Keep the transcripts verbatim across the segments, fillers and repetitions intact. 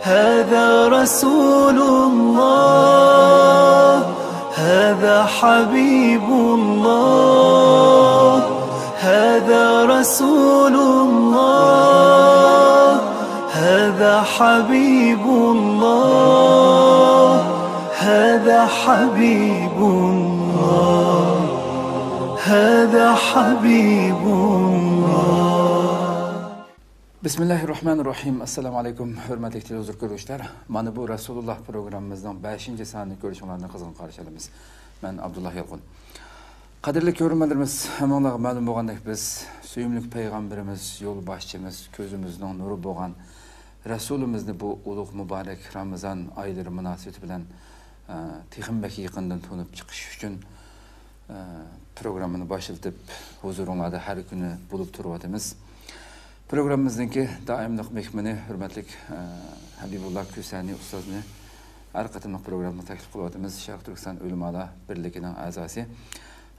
هذا رسول الله، هذا حبيب الله، هذا رسول الله، هذا حبيب الله، هذا حبيب الله، هذا حبيب الله. بىسمىللاھىرراھمانىرراھىم. ئەسسالامۇ ئەلەيكۇم، ھۆرمەتلىك تېلېۋىزور كۆرگۈچىلەر. مانا بۇ رەسۇلۇللاھ پروگراممىمىزنىڭ بەشىنچى سانىنى كۆرۈشۈڭلارنى قىزغىن قارشى ئالىمىز. مەن ئابدۇللاھ يالقۇن. قەدىرلىك كۆرۈرمەنلىرىمىز، ھەممىڭلارغا مەلۇم بولغاندەك، بىز سۆيۈملۈك پەيغەمبىرىمىز، يولباشچىمىز، كۆزىمىزنىڭ نۇرى بولغان رەسۇلىمىزنى بۇ ئۇلۇغ مۇبارەك رامىزان ئايلىرى مۇناسىۋىتى بىلەن، ئە، تېخىمۇ بەك يېقىندىن تونۇپ چىقىش ئۈچۈن، ئە، پروگراممىنى باشلىتىپ، ھۇزۇرۇڭلاردا ھەر كۈنى بولۇپ تۇرۇۋاتىمىز. پروگراممىمىزنىڭكى دائىملىق مېھمىنى، ھۆرمەتلىك، ئە، ھەبىبۇللا كۈسەنى ئۇستازنى ھەر قېتىملىق پروگراممىغا تەكلىپ قىلىۋاتىمىز. شەرقىي تۈركىستان ئۆلىمالار بىرلىكىنىڭ ئەزاسى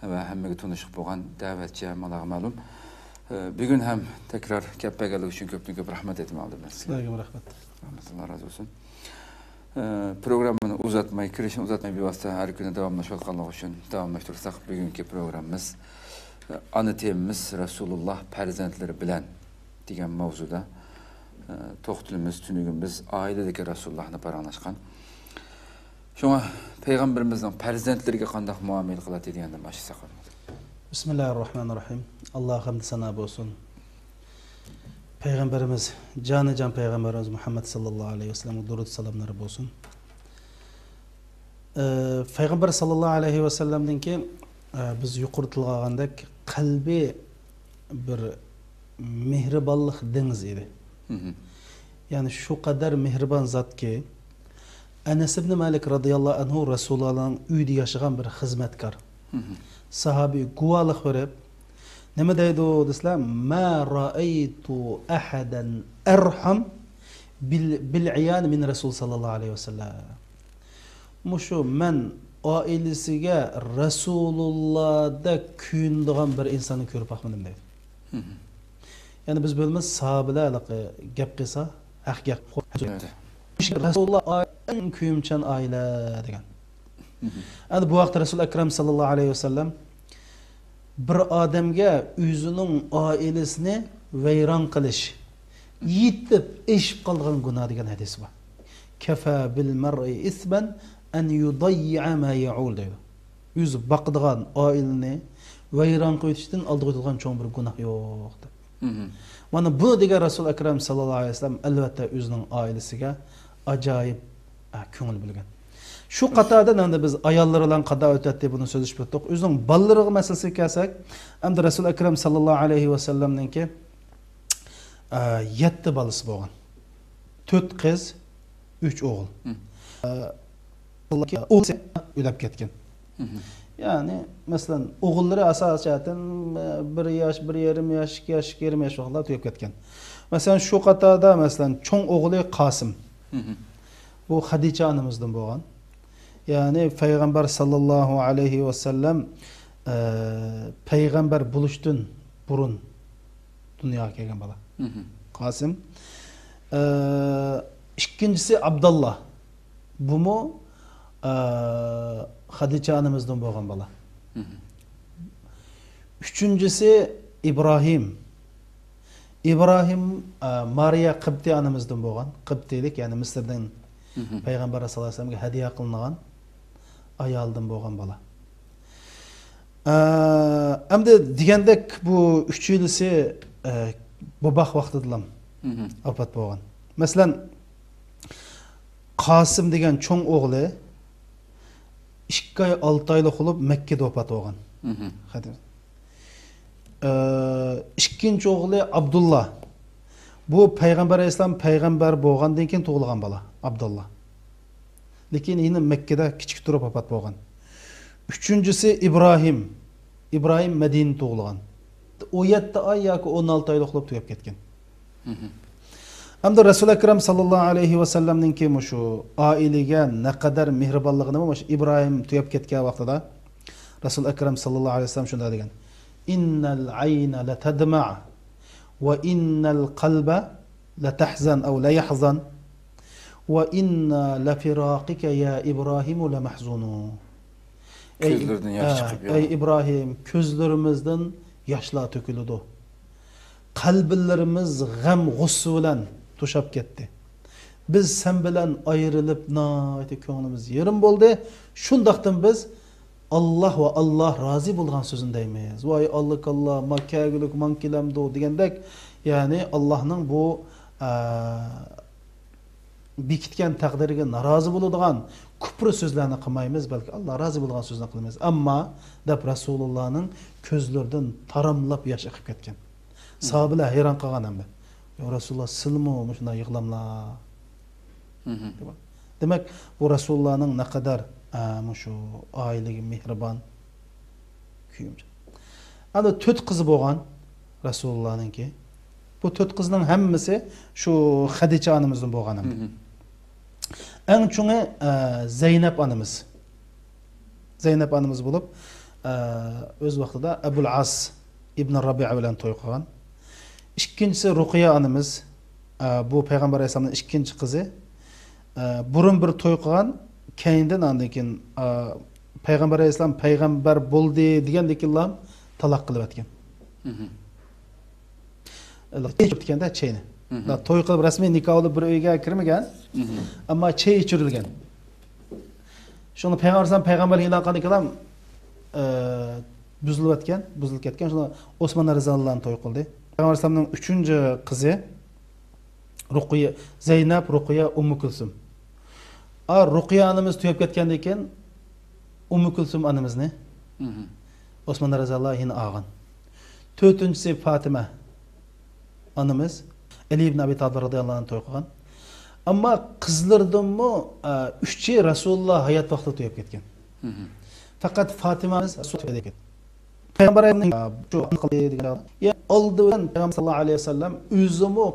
ۋە ھەممىگە تونۇشلۇق بولغان دەۋەتچى، ھەممىڭلارغا مەلۇم. ئە، بۈگۈن ھەم تەكرار كەپ بەرگەنلىكى ئۈچۈن كۆپتىن كۆپ رەھمەت ئېيتىمەن ئالدىمدا سىزگە. سىلەرگىمۇ رەھمەت. رەھمەت، ئاللا رازى بولسۇن. ئە، پروگراممىنى ئۇزارتماي، كىرىشنى ئۇزارتماي، بىۋاسىتە ھەر كۈنى داۋاملاشىۋاتقانلىقى ئۈچۈن داۋاملاشتۇرساق، بۈگۈنكى پروگراممىمىز، ئە، ئانا تېمىمىز رەسۇلۇللاھ پەرزەنتلىرى بىلەن دېگەن مەۋزۇدا، ئە، توختىلىمىز، تۈنۈگۈنىمىز ئائىلىدىكى رەسۇلۇللاھنى پاراڭلاشقان. شۇڭا پەيغەمبىرىمىزنىڭ پەرزەنتلىرىگە قانداق مۇئامىلە قىلاتتى دېگەندىن باشلىساق. بىسمىللاھىرراھمانىرراھىم. ئاللاھقا ھەمدۇ سانا بولسۇن. پەيغەمبىرىمىز، جانىجان پەيغەمبىرىمىز مۇھەممەد ساللاللاھۇ ئەلەيھى ۋەسەللەمگە دۇرۇد سالاملىرى بولسۇن. ئى، پەيغەمبەر ساللاللاھۇ ئەلەيھى ۋەسەللەمنىڭكى، ئى، بىز يۇقىرىدا تىلغا ئالغاندەك قەلبى بىر مېھرىبانلىق دېڭىزى ئىدى. مھم. يەنى شۇ قەدەر مېھرىبان زاتكى، ئەنەس ئىبنى مالىك رازىياللاھۇ ئەنھۇ رەسۇلۇللاھنىڭ ئۆيىدە ياشىغان بىر خىزمەتكار. مھم. ساھابى گۇۋاھلىق بېرىپ، نېمە دەيدۇ دېسىلە، ما رأيت أحدا أرحم بال-، بالعيال من رسول صلى الله عليه وسلم. مۇشۇ مەن ئائىلىسىگە رەسۇلۇللادەك كۆيۈنىدىغان بىر ئىنساننى كۆرۈپ باقمىدىم دەيدۇ. مھم. يەنى بىز بىلىمىز، ساھابىلەر ھېلىقى گەپ قىلسا، ھەق گەپ. ئەلۋەتتە. رەسۇلۇللا ئائىلە ئەڭ كۆيۈمچان ئائىلە دېگەن. مھم. ئەمدى بۇ ھەقتە رەسۇل ئەكرەم ساللاللاھۇ ئەلەيھى ۋەسەللەم بىر ئادەمگە ئۆزىنىڭ ئائىلىسىنى ۋەيران قىلىش، يېتىپ ئېشىپ قالىدىغان گۇناھ دېگەن ھەدىسى بار. كفى بالمرء إثما أن يضيع ما يعول دەيدۇ. ئۆزى باقىدىغان ئائىلىنى ۋەيران قىلىۋېتىشتىن ئالدىغا ئۆتىدىغان چوڭ بىر گۇناھ يوق دەپ. مھم. مانا بۇنى دېگەن رەسۇل ئەكرەم ساللاللاھۇ ئەلەيھى ۋەسەللەم ئەلۋەتتە ئۆزىنىڭ ئائىلىسىگە ئاجايىپ، ئە، كۆڭۈل بۆلگەن. شۇ قاتاردا ئەمدى بىز ئاياللىرى بىلەن قانداق ئۆتەتتى، بۇنى سۆزلىشىپ ئۆتتۇق. ئۆزىنىڭ بالىلىرىغا مەسىلىسىگە كەلسەك، ئەمدى رەسۇل ئەكرەم ساللاللاھۇ ئەلەيھى ۋەسەللەمنىڭكى، ئە، يەتتە بالىسى بولغان. تۆت قىز، ئۈچ ئوغۇل. مم. ئە، ئوغلى ئۆلۈپ كەتكەن. مم. يەنى، مەسىلەن، ئوغۇللىرى ئاساسىي جەھەتتىن، ئە، بىر ياش، بىر يېرىم ياش، ئىككى ياش، ئىككى يېرىم ياش ۋاقىتلاردا تۈگەپ كەتكەن. مەسىلەن، شۇ قاتاردا، مەسىلەن، چوڭ ئوغلى قاسىم. مم. بۇ خەدىچە ئانىمىزدىن بولغان. يەنى پەيغەمبەر ساللاللاھۇ ئەلەيھى ۋەسەللەم، ئە، پەيغەمبەر بولۇشتىن بۇرۇن دۇنياغا كەلگەن بالا. مم. قاسىم. ئە، ئىككىنچىسى ئابداللا. بۇمۇ، ئە، خەدىچە ئانىمىزدىن بولغان بالا. مم. ئۈچىنچىسى ئىبراھىم. ئىبراھىم، ئە، مارىيا قىبتى ئانىمىزدىن بولغان، قىبتىيلىك، يەنى مىسىردىن مم. پەيغەمبەر ساللاللاھۇ ئەلەيھى ۋەسەللەمگە ھەدىيە قىلىنغان ئايالدىن بولغان بالا. ئە، ئەمدى دېگەندەك بۇ ئۈچىلىسى، ئە، بوباق ۋاقتىدىلا مم. ۋاپات بولغان. مەسىلەن، قاسىم دېگەن چوڭ ئوغلى ئىككى ئاي، ئالتە ئايلىق بولۇپ مەككىدە ۋاپات بولغان. مم. ئە، ئىككىنچى ئوغلى ئابدۇللا. بۇ پەيغەمبەر ئەلەيھىسسالام پەيغەمبەر بولغاندىن كېيىن تۇغۇلغان بالا، ئابدۇللا. لېكىن يەنە مەككىدە كىچىك تۇرۇپ ۋاپات بولغان. ئۈچىنچىسى ئىبراھىم. ئىبراھىم مەدىنىدە تۇغۇلغان. ئون يەتتە ئاي ياكى ئون ئالتە ئايلىق بولۇپ تۈگەپ كەتكەن. مم. ئەمدى رەسۇل ئەكرەم ساللاللاھۇ ئەلەيھى ۋەسەللەمنىڭكى مۇشۇ ئائىلىگە نەقەدەر مېھرىبانلىقىنى مۇشۇ ئىبراھىم تۈگەپ كەتكەن ۋاقتىدا رەسۇل ئەكرەم ساللاللاھۇ ئەلەيھى ۋەسەللەم شۇنداق دېگەن: إن العين لتدمع وإن القلب لتحزن أو ليحزن وإنا لفراقك يا إبراهيم لمحزونون. ئەي، كۆزلىرىدىن ياش ئە، چىقىپ، ئەي يا. ئىبراھىم، كۆزلىرىمىزدىن ياشلار تۆكۈلىدۇ. قەلبلىرىمىز غەم، غۇسسە بىلەن توشاپ كەتتى. بىز سەن بىلەن ئايرىلىپ ناھايىتى كۆڭلىمىز يېرىم بولدى. شۇنداقتىن بىز ئاللاھ ۋە ئاللاھ رازى بولغان سۆزىنى دەيمىز. ۋاي ئاللا كاللا، ما كەلگۈلۈك، ماڭ كېلەمدۇ دېگەندەك، يەنى ئاللاھنىڭ بۇ، ئە، بېكىتكەن تەقدىرىگە نارازى بولىدىغان كۇپر سۆزلەرنى قىلمايمىز، بەلكى ئاللاھ رازى بولىدىغان سۆزنى قىلىمىز. ئەمما دەپ رەسۇلۇللانىڭ كۆزلىرىدىن تاراملاپ ياش ئېقىپ كەتكەن. ساھابىلەر ھەيران قالغان ھەمدە، يا رەسۇلۇللاھ، سىلمۇ مۇشۇنداق يىغلاملا؟ دېمەك، بۇ رەسۇلۇللانىڭ نەقەدەر، ئە، مۇشۇ ئائىلىگە مېھرىبان كۆيۈمچان. ئەنە تۆت قىزى بولغان رەسۇلۇللانىڭكى. بۇ تۆت قىزنىڭ ھەممىسى شۇ خەدىچە ئانىمىزدىن بولغان ئەمدى. ئەڭ چوڭى، ئە، زەينەپ ئانىمىز. زەينەپ ئانىمىز بولۇپ، ئە، ئۆز ۋاقتىدا ئەبۇل ئاس ئىبنى رەبىئە بىلەن توي قىلغان. ئىككىنچىسى رۇقىيە ئانىمىز، ئە، بۇ پەيغەمبەر ئەلەيھىسسالامنىڭ ئىككىنچى قىزى. ئە، بۇرۇن بىر توي قىلغان، كەينىدىن ئاندىن كېيىن، ئە، پەيغەمبەر ئەلەيھىسسالام پەيغەمبەر بولدى دېگەندىن كېيىنلا تالاق قىلىۋەتكەن. چەي ئىچۈپتىكەندە، چەينى. توي قىلىپ، رەسمىي نىكاھ بولۇپ بىر ئۆيگە كىرمىگەن. ئەمما چەي ئىچۈرۈلگەن. شۇنى پەيغەمبەر ئەلەيھىسسالام پەيغەمبەرلىك ئېلان قىلغاندىن كېيىن، ئە، بۇزۇلۇۋەتكەن، بۇزۇلۇپ كەتكەن. شۇنى ئوسمان رەزىياللاھۇ ئەنھۇ توي قىلدى. پەيغەمبەر ئەلەيھىسسالامنىڭ ئۈچىنچى قىزى رۇقىيە، زەينەپ، رۇقىيە، ئۇممۇ كۇلسۇم. ئا، رۇقىيە ئانىمىز تۈگەپ كەتكەندىن كېيىن ئۇممۇ كۇلسۇم ئانىمىزنى ئوسمان رەزىياللاھۇ ئەنھۇ يەنە ئالغان. تۆتىنچىسى پاتىمە ئانىمىز ئەلى ئىبن ئەبى تالىپ رەزىياللاھۇ ئەنھۇ توي قىلغان. ئەمما قىزلىرىدىنمۇ، ئە، ئۈچى رەسۇلۇللا ھايات ۋاقتىدا تۈگەپ كەتكەن. فەقەت فاتىمە ئانىمىز رەسۇل تۈگەپ كەتكەن. پەيغەمبەر ئەلەيھىسسالام شۇ قىلدى دېگەن. يا، ئالدى بىلەن پەيغەمبەر ساللاللاھۇ ئەلەيھى ۋەسەللەم ئۆزىمۇ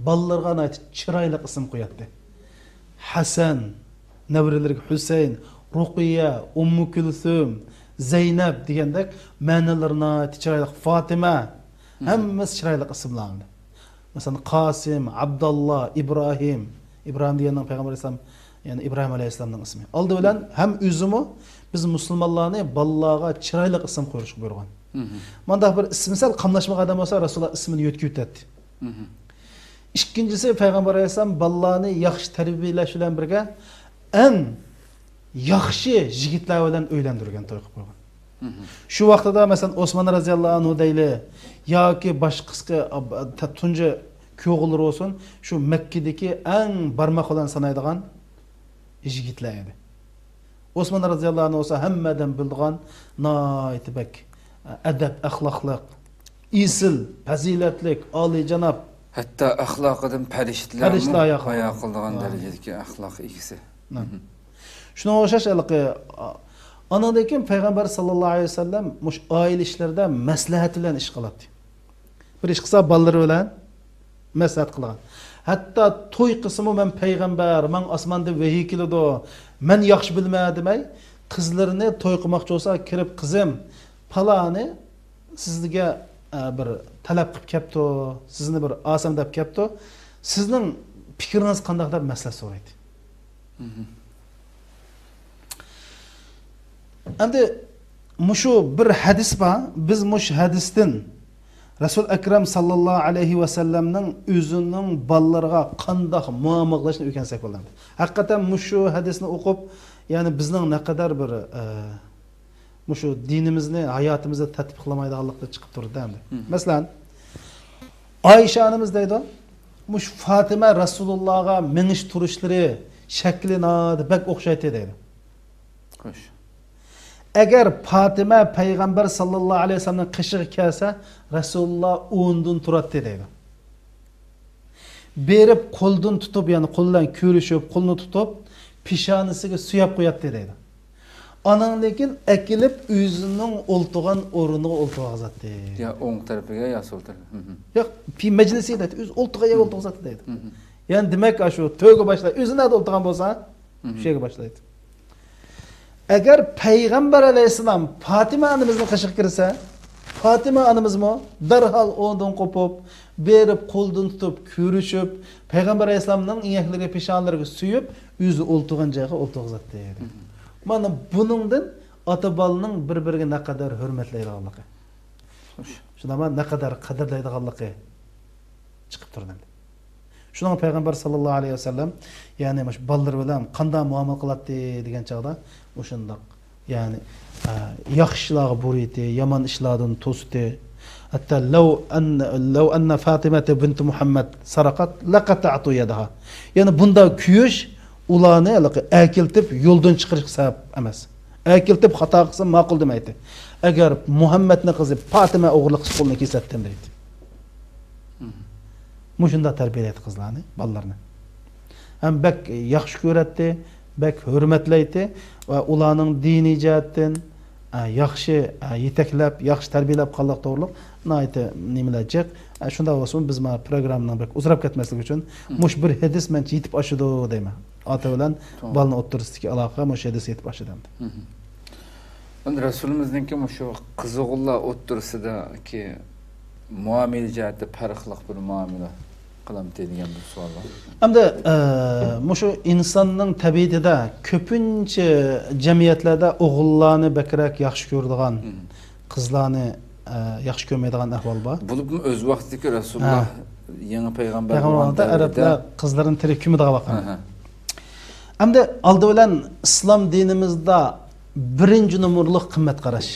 بالىلىرىغا ناھايىتى چىرايلىق ئىسىم قوياتتى. ھەسەن، نەۋرىلىرىگە ھۈسەيىن، رۇقىيە، ئۇممۇ كۈلسۈم، زەينەپ دېگەندەك مەنىلىرى ناھايىتى چىرايلىق. فاتىمە، ھەممىسى چىرايلىق ئىسىملار. مەسىلەن، قاسىم، ئابداللا، ئىبراھىم. ئىبراھىم دېگەننىڭ پەيغەمبەر ئەلەيھىسسالام، يەنى ئىبراھىم ئەلەيھىسسالامنىڭ ئىسمى. ئالدى بىلەن ھەم ئۆزىمۇ، بىز مۇسۇلمانلارنى بالىلارغا چىرايلىق ئىسىم قويۇشقا بۇيرۇغان. مانداق بىر ئىسمى سەل قاملاشمىغان ئادەم بولسا، رەسۇلۇللا ئىسمىنى يۆتكىۋېتەتتى. ئىككىنچىسى، پەيغەمبەر ئەلەيھىسسالام بالىلارنى ياخشى تەربىيەلەش بىلەن بىرگە، ئەڭ ياخشى يىگىتلەر بىلەن ئۆيلەندۈرگەن، توي قىلىپ قويغان. شۇ ۋاقتىدا، مەسىلەن، ئوسمان رەزىياللاھۇ ئەنھۇ دەيلى ياكى باشقىسى، ئا، تۇنجى كۈيئوغۇللىرى بولسۇن، شۇ مەككىدىكى ئەڭ بارماق بىلەن سانايدىغان يىگىتلەر ئىدى. ئوسمان رەزىياللاھۇ ئەنھۇ بولسا ھەممە ئادەم بىلىدىغان ناھايىتى بەك ئەدەپ ئەخلاقلىق، ئېسىل، پەزىلەتلىك، ئالىيجاناب. ھەتتا ئەخلاقىدىن پەرىشتىلەرمۇ پەرىشتىلەر ھايا قىلىدىغان دەرىجىدىكى ئەخلاق ئىگىسى. شۇنىڭغا ئوخشاش ھېلىقى، ئانىڭدىن كېيىن پەيغەمبەر ساللاللاھۇ ئەلەيھى ۋەسەللەم مۇشۇ ئائىلە ئىشلىرىدا مەسلىھەت بىلەن ئىش قىلاتتى. بىر ئىش قىلسا، بالىلىرى بىلەن مەسلىھەت قىلغان. ھەتتا توي قىلسىمۇ، مەن پەيغەمبەر، ماڭا ئاسماندىن ۋەھىي كېلىدۇ، مەن ياخشى بىلىمەن دېمەي، قىزلىرىنى توي قىلماقچى بولسا، كىرىپ، قىزىم، پالانى سىزگە، ئە، بىر تەلەپ قىلىپ كەپتۇ، سىزنى بىر ئالسام دەپ كەپتۇ، سىزنىڭ پىكرىڭىز قانداق دەپ مەسلىھەت سورايتتى. ئەمدى مۇشۇ بىر ھەدىس بار. بىز مۇشۇ ھەدىستىن رەسۇل ئەكرەم ساللاللاھۇ ئەلەيھى ۋەسەللەمنىڭ ئۆزىنىڭ بالىلىرىغا قانداق مۇئامىلە قىلىشنى ئۆگەنسەك بولىدۇ. ھەقىقەتەن مۇشۇ ھەدىسنى ئوقۇپ، يەنى بىزنىڭ نەقەدەر بىر، ئە، مۇشۇ دىنىمىزنى ھاياتىمىزدا تەتبىقلىمايدىغانلىقتا چىقىپ تۇرىدۇ ئەمدى. مەسىلەن، ئايشە ئانىمىز دەيدۇ، مۇشۇ فاتىمە رەسۇلۇللاغا مېڭىش تۇرۇشلىرى، شەكلى ناھايىتى بەك ئوخشايتتى دەيدۇ. خوش. ئەگەر پاتىمە پەيغەمبەر ساللاللاھۇ ئەلەيھى ۋەسەللەمنىڭ قېشىغا كەلسە، رەسۇلۇللا ئورنىدىن تۇراتتى دەيدۇ. بېرىپ قولىدىن تۇتۇپ، يەنى قول بىلەن كۆرۈشۈپ، قولىنى تۇتۇپ، پېشانىسىگە سۆيەپ قوياتتى دەيدۇ. ئاناڭدىن كېيىن ئەكېلىپ ئۆزىنىڭ ئولتۇرغان ئورنىغا ئولتۇرغۇزاتتى. يا ئوڭ تەرىپىگە، يا سول تەرەپكە. ياق، پى مەجلىسى دەيدۇ. ئۆزى ئولتۇرغان يەرگە ئولتۇرغۇزاتتى دەيدۇ. يەنى دېمەك، شۇ تۆرگە باشلايدۇ. ئۆزى نەدە ئولتۇرغان بولسا، شۇ يەرگە باشلايدۇ. ئەگەر پەيغەمبەر ئەلەيھىسسالام پاتىمە ئانىمىزنىڭ قېشىغا كىرسە، پاتىمە ئانىمىزمۇ دەرھال ئورنىدىن قوپۇپ، بېرىپ قولىدىن تۇتۇپ كۆرۈشۈپ، پەيغەمبەر ئەلەيھىسسالامنىڭ ئىيەكلىرىگە، پېشانىلىرىگە سۆيۈپ، ئۆزى ئولتۇرغان جايغا ئولتۇرغۇزاتتى. مانا بۇنىڭدىن ئاتا بالىنىڭ بىر-بىرىگە نەقەدەر ھۆرمەتلەيدىغانلىقى، شۇنداقمۇ نەقەدەر قەدىرلەيدىغانلىقى چىقىپ تۇرىدۇ. شۇنىڭ پەيغەمبەر ساللاللاھۇ ئەلەيھى ۋەسەللەم، يەنى مۇشۇ بالىلىرى بىلەن قانداق مۇئامىلە قىلاتتى دېگەن چاغدا، مۇشۇنداق، يەنى، ئە، ياخشى ئىشلارغا بۇيرۇيتتى، يامان ئىشلاردىن توسىتتى. ھەتتا لەۋ ئەن-، لەۋ ئەننە فاتىمەتە بىنتە مۇھەممەد سەرەقەت لەقەتەئتۇ يەدەھا. يەنى بۇنداق كۆيۈش ئۇلارنى ھېلىقى ئەكېلىتىپ يولدىن چىقىرىشقا سەۋەب ئەمەس. ئەكېلىتىپ خاتا قىلسا ماقۇل دېمەيتتى. ئەگەر مۇھەممەدنىڭ قىزى پاتىمە ئوغرىلىق قىلسا قولىنى كېسەتتىم دەيتتى. مۇشۇنداق تەربىيەلەيتتى قىزلارنى، بالىلارنى. ھەم بەك ياخشى كۆرەتتى، بەك ھۆرمەتلەيتتى ۋە ئۇلارنىڭ دىنىي جەھەتتىن، ئە، ياخشى، ئە، يېتەكلەپ، ياخشى تەربىيەلەپ قالدۇق توغرۇلۇق ناھايىتى نېمىلەر جىق. ئە، شۇنداق بولسىمۇ بىز مانا پروگراممىنىڭ بەك ئۇزىراپ كەتمەسلىكى ئۈچۈن مۇشۇ بىر ھەدىس مەنچە يېتىپ ئاشىدۇ دەيمەن. ئاتا بىلەن بالىنىڭ ئوتتۇرىسىدىكى ئالاقە مۇشۇ ھەدىس يېتىپ ئاشىدۇ ئەمدى. ئەمدى رەسۇلىمىزنىڭكى مۇشۇ قىزىغۇنلار ئوتتۇرىسىدىكى مۇئامىلە جەھەتتە پەرقلىق بىر مۇئامىلە قىلامتى دېگەن بىر سوئال بار. ئەمدى، ئە، مۇشۇ ئىنساننىڭ تەبىئىتىدە كۆپىنچە جەمئىيەتلەردە ئوغۇللارنى بەكرەك ياخشى كۆرىدىغان، قىزلارنى، ئە، ياخشى كۆرمەيدىغان ئەھۋال بار. بولۇپمۇ ئۆز ۋاقتىدىكى رەسۇلۇللا يېڭى پەيغەمبەر بولغان دەۋردە ئەرەبلەر قىزلىرىنى تىرىك كۆمىدىغان ۋاقىت. ئەمدى ئالدى بىلەن ئىسلام دىنىمىزدا بىرىنچى نومۇرلۇق قىممەت قاراش.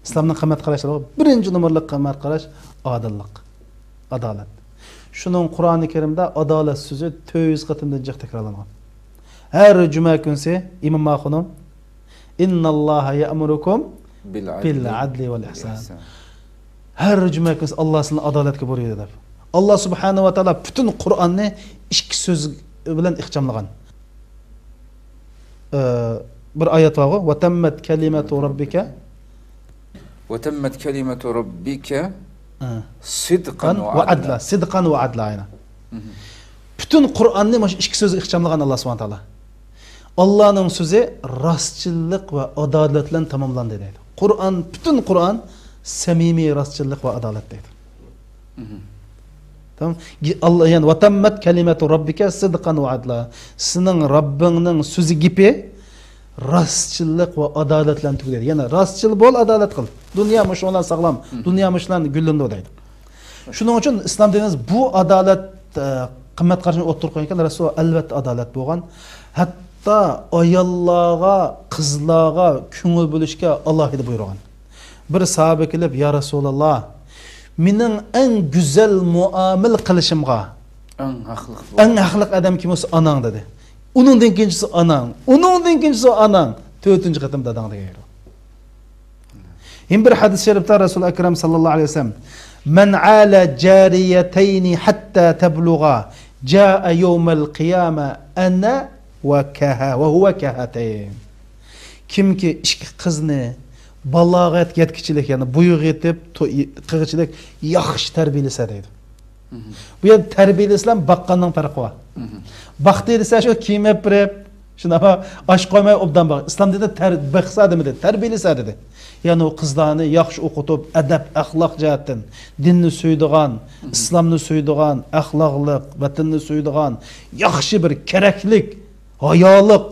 ئىسلامنىڭ قىممەت قاراشلىرىغا بىرىنچى نومۇرلۇق قىممەت قاراش ئادىللىق، ئادالەت. شۇنىڭ قۇرئانى كەرىمدە ئادالەت سۆزى تۆت يۈز قېتىمدىن جىق تەكرارلانغان. ھەر جۈمە كۈنسى ئىمام ئاخۇنۇم، «ئىنناللاھە يەئمۇرۇكۇم بىل ئادلى ۋەل ئىھسان.» ھەر جۈمە كۈنسى ئاللا سىلىنى ئادالەتكە بۇيرۇيدۇ دەپ. ئاللا سۇبھانەھۇ ۋە تائالا پۈتۈن قۇرئاننى ئىككى سۆز بىلەن ئىخچاملىغان. ئە، بىر ئايەت بارغۇ، «ۋەتەممەت كەلىمەتۇ رەببىكە». «ۋەتەممەت كەلىمەتۇ رەببىكە سىدقەن ۋە ئەدلا.» سىدقەن ۋە ئەدلا، ئاينا. پۈتۈن قۇرئاننى مۇشۇ ئىككى سۆزگە ئىخچاملىغان ئاللا سۇبھانەھۇ ۋە تائالا. ئاللانىڭ سۆزى راستچىللىق ۋە ئادالەت بىلەن تاماملاندى دەيدۇ. قۇرئان، پۈتۈن قۇرئان سەمىمىي راستچىللىق ۋە ئادالەت دەيدۇ. تامام. گى-، ئاللا، يەنى، «ۋەتەممەت كەلىمەتۇ رەببىكە سىدقەن ۋە ئەدلا.» سېنىڭ رەببىڭنىڭ سۆزى، گېپى راستچىللىق ۋە ئادالەت بىلەن تۈگىدى. يەنى راستچىل بول، ئادالەت قىل. دۇنيا مۇشۇ بىلەن ساغلام، دۇنيا مۇشۇ بىلەن گۈللىنىدۇ دەيدۇ. شۇنىڭ ئۈچۈن ئىسلام دىنىمىز بۇ ئادالەت، ئە، قىممەت قارىشىنى ئوتتۇرىغا قويغان ئىكەن، رەسۇلۇللا ئەلۋەتتە ئادالەت بولغان. ھەتتا ئاياللارغا، قىزلارغا كۆڭۈل بۆلۈشكە ئالاھىدە بۇيرۇغان. بىر ساھابە كېلىپ، «يا رەسۇلاللا، مېنىڭ ئەڭ گۈزەل مۇئامىلە قىلىشىمغا ئەڭ ھەقلىق بولغان، ئەڭ ھەقلىق ئادەم كىم بولسا ئاناڭ» دېدى. ئۇنىڭدىن كېيىنچىسى ئاناڭ، ئۇنىڭدىن كېيىنچىسى ئاناڭ، تۆتىنچى قېتىم داداڭ دېگەن. يەنە بىر ھەدىس شەرىپتە رەسۇل ئەكرەم ساللاللاھۇ ئەلەيھى ۋەسەللەم، «مەن ئالە جارىيەتەينى ھەتتا تەبلۇغا جائە يەۋمەل قىيامە ئەنە ۋە كەھە، ۋە ھۇۋە كەھاتەين.» كىمكى ئىككى قىزنى بالاغەتكە يەتكۈچىلىك، يەنى بويىغا يېتىپ، تو-، قىلغۇچىلىك ياخشى تەربىيەلىسە دەيدۇ. بۇ يەردە تەربىيەلىسە بىلەن باققاننىڭ پەرقى بار. باقتى دېسە شۇ كىيىم ئېلىپ بېرىپ، شۇنداق ئاش قويماي ئوبدان باق. ئىسلام دىنىدا تەر-، بېقسا دېمىدى، تەربىيەلىسە دېدى. يەنى ئۇ قىزلارنى ياخشى ئوقۇتۇپ، ئەدەپ، ئەخلاق جەھەتتىن، دىننى سۆيىدىغان، ئىسلامنى سۆيىدىغان، ئەخلاقلىق، ۋەتىنىنى سۆيىدىغان، ياخشى بىر كېرەكلىك، ھايالىق،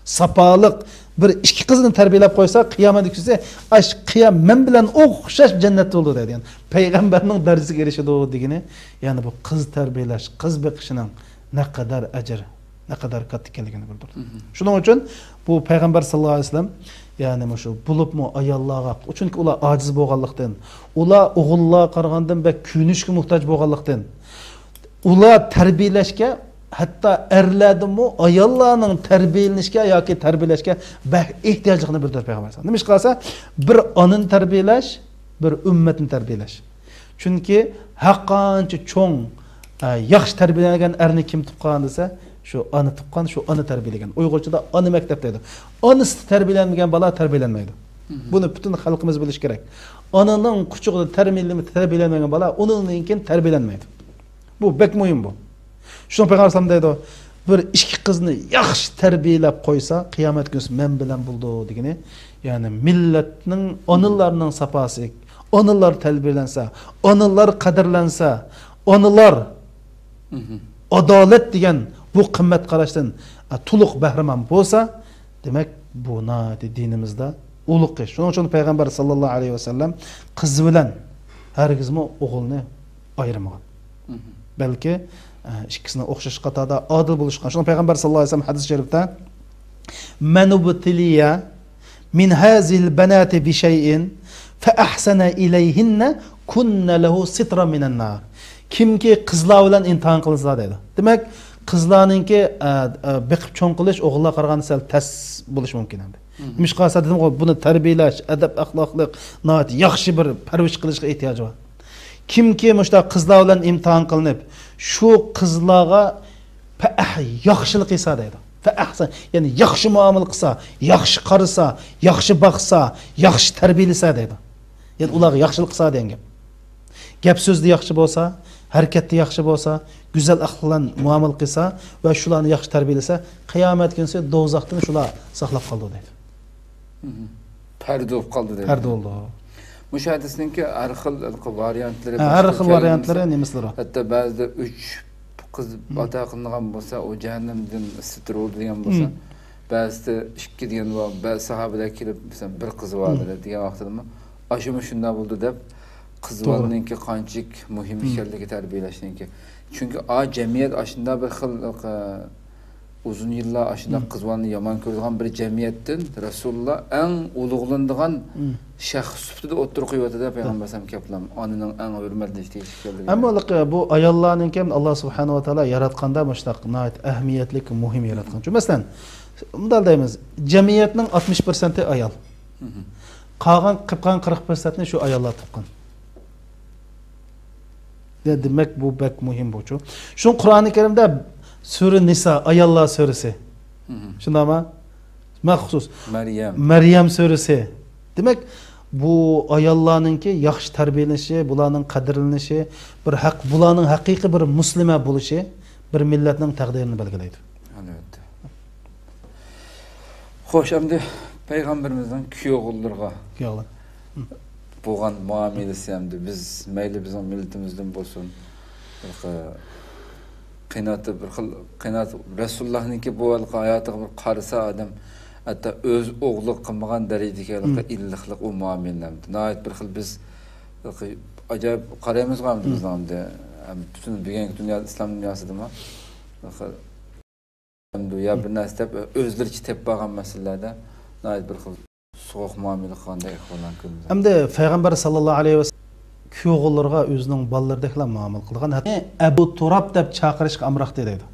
ساپالىق بىر ئىككى قىزنى تەربىيەلەپ قويسا، قىيامەت كۈنى ئاش قىيام مەن بىلەن ئوخشاش جەننەتتە بولىدۇ دەيدىغان. پەيغەمبەرنىڭ دەرىجىسىگە ئېرىشىدۇ دېگىنى، يەنى بۇ قىز تەربىيەلەش، قىز بېقىشنىڭ نەقەدەر ئەجىر، نەقەدەر كاتتا ئىكەنلىكىنى بىلدۈرىدۇ. شۇنىڭ ئۈچۈن بۇ پەيغەمبەر ساللاللاھۇ ئەلەيھى ۋەسەللەم، يەنى مۇشۇ بولۇپمۇ ئاياللارغا، چۈنكى ئۇلار ئاجىز بولغانلىقتىن، ئۇلار ئوغۇللارغا قارىغاندىن بەك كۆيۈنۈشكە موھتاج بولغانلىقتىن، ئۇلار تەربىيەلەشكە، ھەتتا ئەرلەردىنمۇ ئاياللارنىڭ تەربىيەلىنىشكە ياكى تەربىيەلەشكە بەك ئېھتىياجلىقىنى بىلدۈردى پەيغەمبەر ئەلەيھىسسالام. نېمىشقا دېسە، بىر ئانىنى تەربىيەلەش، بىر ئۈممەتنى تەربىيەلەش. چۈنكى ھەرقانچە چوڭ، ئە، ياخشى تەربىيەلەنگەن ئەرنى كىم تۇغقان دېسە، شۇ ئانا تۇغقان، شۇ ئانا تەربىيەلىگەن. ئۇيغۇرچىدا ئانا مەكتەپ دەيدۇ. ئانىسىدا تەربىيەلەنمىگەن بالا تەربىيەلەنمەيدۇ. بۇنى پۈتۈن خەلقىمىز بىلىشى كېرەك. ئانىنىڭ قۇچىقىدا تەربىيەلىمە-، تەربىيەلەنمىگەن بالا ئۇنىڭدىن كېيىن تەربىيەلەنمەيدۇ. بۇ بەك مۇھىم بۇ. شۇڭا پەيغەمبەر ئەلەيھىسسالام دەيدۇ، بىر ئىككى قىزنى ياخشى تەربىيەلەپ قويسا، قىيامەت كۈنى مەن بىلەن بولىدۇ دېگىنى، يەنى مىللەتنىڭ، ئانىلارنىڭ ساپاسى، ئانىلار تەربىيەلەنسە، ئانىلار قەدىرلەنسە، ئانىلار ئادالەت دېگەن بۇ قىممەت قاراشتىن، ئە، تولۇق بەھرىمەن بولسا، دېمەك، بۇ ناھايىتى دىنىمىزدا ئۇلۇغ ئىش. شۇنىڭ ئۈچۈن پەيغەمبەر ساللاللاھۇ ئەلەيھى ۋەسەللەم قىز بىلەن ھەرگىزمۇ ئوغۇلنى ئايرىمىغان. بەلكى، ئە، ئىككىسىنى ئوخشاش قاتاردا ئادىل بولۇشقا. شۇڭا پەيغەمبەر ساللاللاھۇ ئەلەيھى ۋەسەللەم ھەدىس شەرىپتە، مەن ئۇبتىلىيە مىن ھازىھىل بەناتى بىشەيئىن فەئەھسەنە ئىلەيھىننە كۇننە لەھۇ سىترا مىنەن نار. كىمكى قىزلار بىلەن ئىمتىھان قىلسا دەيدۇ. دېمەك، قىزلارنىڭكى، ئە، ئە، بېقىپ چوڭ قىلىش ئوغۇللارغا قارىغاندا سەل تەس بولۇشى مۇمكىن ئەمدى. نېمىشقا دېسە دېدىمغۇ، بۇنى تەربىيەلەش، ئەدەپ-ئەخلاقلىق، ناھايىتى ياخشى بىر پەرۋىش قىلىشقا ئېھتىياجى بار. كىمكى مۇشۇنداق قىزلار بىلەن ئىمتىھان قىلىنىپ، شۇ قىزلارغا پەئەھ-، ياخشىلىق قىلسا دەيدۇ. پەئەھسەن، يەنى ياخشى مۇئامىلە قىلسا، ياخشى قارىسا، ياخشى باقسا، ياخشى تەربىيەلىسە دەيدۇ. يەنى ئۇلارغا ياخشىلىق قىلسا دېگەن گەپ. گەپ سۆزدە ياخشى بولسا، ھەرىكەتتە ياخشى بولسا، گۈزەل ئەخلاق بىلەن مۇئامىلە قىلسا ۋە شۇلارنى ياخشى تەربىيەلىسە، قىيامەت كۈنىسى دوزاختىن شۇلار ساقلاپ قالىدۇ دەيدۇ. پەردە بولۇپ قالدى دەيدۇ. پەردە بولدى. مۇشۇ ھەدىسنىڭكى ھەر خىل ۋارىيانتلىرى، ھە، ھەر خىل ۋارىيانتلىرى، نېمىسىلىرى بار؟ ھەتتا بەزىدە ئۈچ قىز ئاتا قىلىنغان بولسا، ئۇ جەھەننەمدىن سىتىر بولدى دېگەن بولسا، بەزىدە ئىككى دېگەن بار، بەزى ساھابىلەر كېلىپ، مەسىلەن، بىر قىز بار دېگەن ۋاقتىدىمۇ، ئاشۇمۇ شۇنداق بولدى دەپ، قىز بالىنىڭكى قانچىلىك مۇھىم ئىكەنلىكى، تەربىيەلەشنىڭكى. چۈنكى ئا جەمئىيەت ئاشۇنداق بىر خىل، ئۇزۇن يىللار ئاشۇنداق قىز بالىنى يامان كۆرىدىغان بىر جەمئىيەتتىن رەسۇلۇللا ئەڭ ئۇلۇغلىنىدىغان شەخس سۈپىتىدە ئوتتۇرىغا قويۇۋاتىدۇ دەپ پەيغەمبەر ئەلەيھىسسالام كەپلەم ئانىنىڭ ئەڭ ھۆرمەتلىنىشى تېگىشلىك ئىكەنلىكى. ئەمما بۇ ئاياللارنىڭكى ھەم ئاللا سۇبھانەھۇ ۋە تائالا ياراتقاندا مۇشۇنداق ناھايىتى ئەھمىيەتلىك، مۇھىم ياراتقان. چۈنكى مەسىلەن، مۇنداق دەيمىز، جەمئىيەتنىڭ ئاتمىش پىرسەنتى ئايال. قالغان، قىرىق پىرسەنتنى شۇ ئاياللار تۇغقان. دە-، دېمەك، بۇ بەك مۇھىم بۇچۇ. شۇ قۇرئانى كەرىمدە سۈرە نىسا، ئاياللار سۈرىسى. شۇنداقمۇ؟ مەخسۇس. مەريەم. مەريەم سۈرىسى. دېمەك، بۇ ئاياللارنىڭكى ياخشى تەربىيەلىنىشى، بۇلارنىڭ قەدىرلىنىشى، بىر ھەق، بۇلارنىڭ ھەقىقىي بىر مۇسلىمە بولۇشى بىر مىللەتنىڭ تەقدىرىنى بەلگىلەيدۇ. ئەلۋەتتە. خوش، ئەمدى پەيغەمبىرىمىزنىڭ كۈيئوغۇللىرىغا كۈيئوغۇل. بولغان مۇئامىلىسى، ئەمدى بىز، مەيلى بىزنىڭ مىللىتىمىزدىن بولسۇن، بىر خىل قېنىتى، بىر خىل قېنىتى، رەسۇلۇللانىڭكى بۇ ھېلىقى ھاياتىغا بىر قارىسا ئادەم، ھەتتا ئۆز ئوغلىغا قىلمىغان دەرىجىدىكى ھېلىقى ئىللىقلىق، ئۇ مۇئامىلە. ناھايىتى بىر خىل بىز ھېلىقى ئاجايىپ قارايمىزغۇ ئەمدى بىزنىڭ ئەمدى، ھەم پۈتۈن بۈگۈنكى دۇنيا، ئىسلام دۇنياسىدىمۇ ھېلىقى يا بىر نەرسە دەپ، ئۆزلىرىچە تېپىپ بارغان مەسىلىلەردە ناھايىتى بىر خىل سوغۇق مۇئامىلە قىلغاندەك ئەھۋاللارنى كۆرىمىز. ئەمدى پەيغەمبەر ساللاللاھۇ ئەلەيھى ۋەسەللەم كۈيئوغۇللىرىغا ئۆزىنىڭ بالىلىرىدەكلا مۇئامىلە قىلغان. ھەتتا ئەبۇ تۇراب دەپ چاقىرىشقا ئامراق دەيدۇ.